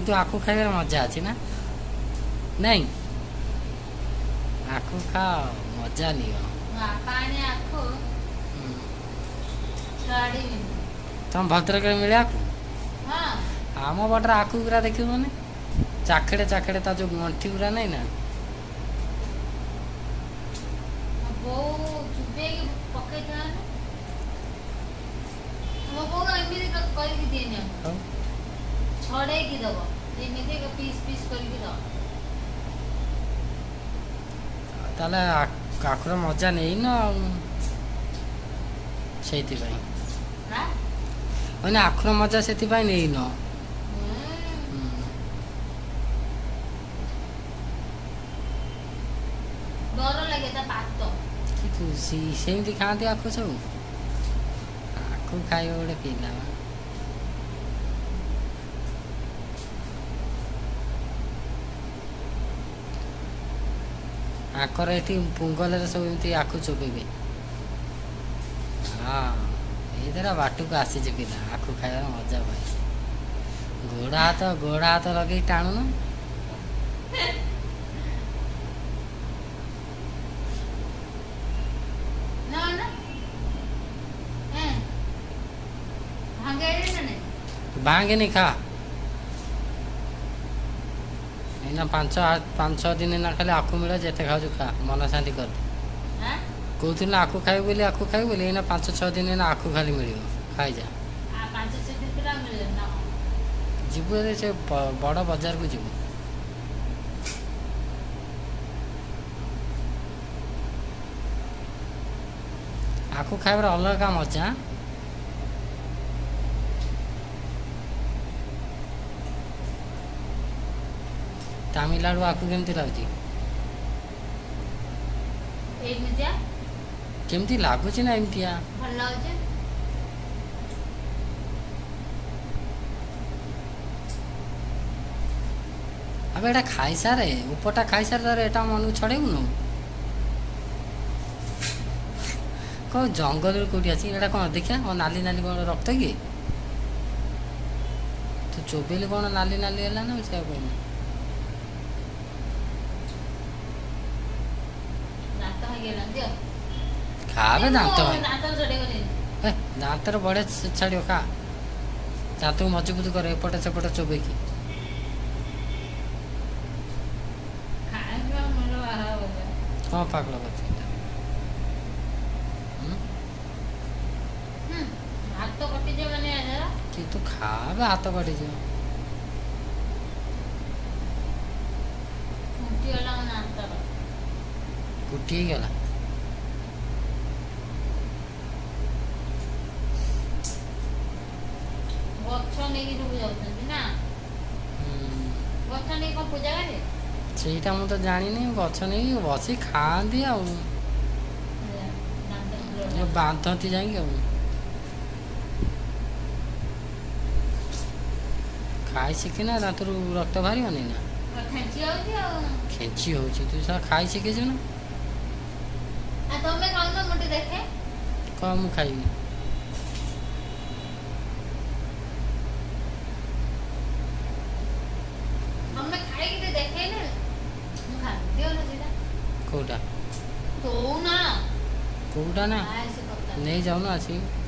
କିନ୍ତୁ ଆଖୁ ଖାଇବାରେ ମଜା ଅଛି ନା ନାଇଁ? ଆଖୁ ଖାଅ, ମଜା ନିଅ। ତମ ଭଦ୍ରକରେ ମିଳେ ଆଖୁ? ଆମ ପଟରେ ଆଖୁ ଗୁରା ଦେଖିବୁ ମାନେ ଚାଖେଡ଼େ ଚାଖେଡ଼େ, ତା ଯୋଉ ଗଣ୍ଠି ଗୁରା ନାଇଁ ନା, ଛଡେଇକି ଦବ, ଏମିତି ପିସ୍ ପିସ୍ କରିକି ଦବ। ତାହେଲେ ଆଖୁର ମଜା ନେଇନ ଆଉ ସେଇଥିପାଇଁ, ମାନେ ଆଖୁର ମଜା ସେଥିପାଇଁ ନେଇନ। ଡର ଲାଗେ ତା ପାତ। ସେମିତି ଖାଆନ୍ତି ଆଖୁ ସବୁ? ଆଖୁ ଖାଇବ ଗୋଟେ ପିଲା। ଆଙ୍କର ଏଠି ପୁଙ୍ଗଲରେ ସବୁ ଏମିତି ଆଖୁ ଚୋବେଇବେ। ହଁ, ଏଇଥର ବାଟକୁ ଆସିଛି ପିଲା ଆଖୁ ଖାଇବାର ମଜା ପାଇ। ଗୋଡ଼ ହାତ, ଗୋଡ଼ ହାତ ଲଗେଇ ଟାଣୁନ। ଭାଙ୍ଗେନି, ଖା। ଏଇନା 5 6 ଦିନ ଏଇନା ଖାଲି ଆଖୁ ମିଳେ, ଯେତେ ଖାଉଛୁ ଖା, ମନ ଶାନ୍ତି କରିଦେ। କହୁଥିଲୁ ନା ଆଖୁ ଖାଇବୁ ବୋଲି, ଆଖୁ ଖାଇବୁ ବୋଲି। ଏଇନା 5 6 ଦିନ ଏଇନା ଆଖୁ ଖାଲି ମିଳିବ, ଖାଇଯା। ଯିବୁ ସେ ବଡ଼ ବଜାରକୁ ଯିବୁ। ଆଖୁ ଖାଇବାର ଅଲଗା ମଜା। ତାମିଲନାଡୁ ଆଖୁ କେମିତି ଲାଗୁଛି? କେମିତି ଲାଗୁଛି ନା ଏମିତିଆ? ଭଲ ଲାଗୁଛି। ଆବେ ଏଟା ଖାଇସାରେ, ଉପରଟା ଖାଇସାରେ, ତାର ଏଟା ମନକୁ ଛଡ଼େଇବୁନୁ। କ'ଣ ଜଙ୍ଗଲରୁ କୋଉଠି ଅଛି ଏଇଟା? କ'ଣ ଦେଖିଆ, କ'ଣ ନାଲି ନାଲି, କ'ଣ ରକ୍ତ କି? ତୁ ଚୋବେଇଲୁ କ'ଣ ନାଲି ନାଲି ହେଲା ନା, ମୁଁ ସେଇଆ କହିଲି। ଖାବେ ଦାନ୍ତ, ଏ ଦାନ୍ତରେ ବଢ଼ିଆ ଛାଡ଼ିବ, ଖା। ଦାନ୍ତକୁ ମଜବୁତ କର ଏପଟେ ସେପଟେ ଚୋବେଇକି। କ'ଣ ପାଗଳ କରୁଛୁ? କିନ୍ତୁ ଖାବେ, ହାତ କଟିଯିବ। କୁଟି ହେଇଗଲା। ଗଛ ନେଇକି ସବୁ ଯାଉଛନ୍ତି ନା? ଗଛ ନେଇକି କଣ ପୂଜା କରେ ସେଇଟା ମୁଁ ତ ଜାଣିନି। ଗଛ ନେଇକି ବସି ଖାଆନ୍ତି ଆଉ ବାନ୍ଧନ୍ତି ଯାଇକି, ଆଉ ଖାଇ ଶିଖିନା, ଦାନ୍ତରୁ ରକ୍ତ ବାହାରିବନି ନା? ଖେଞ୍ଚି ହଉଛି। ତୁ ଖାଇ ଶିଖିଛୁ ନା? କଣ ମୁଁ ଖାଇବି? କୋଉଟା କୋଉଟା ନା ନେଇ ଯାଉନ ଆସିକି।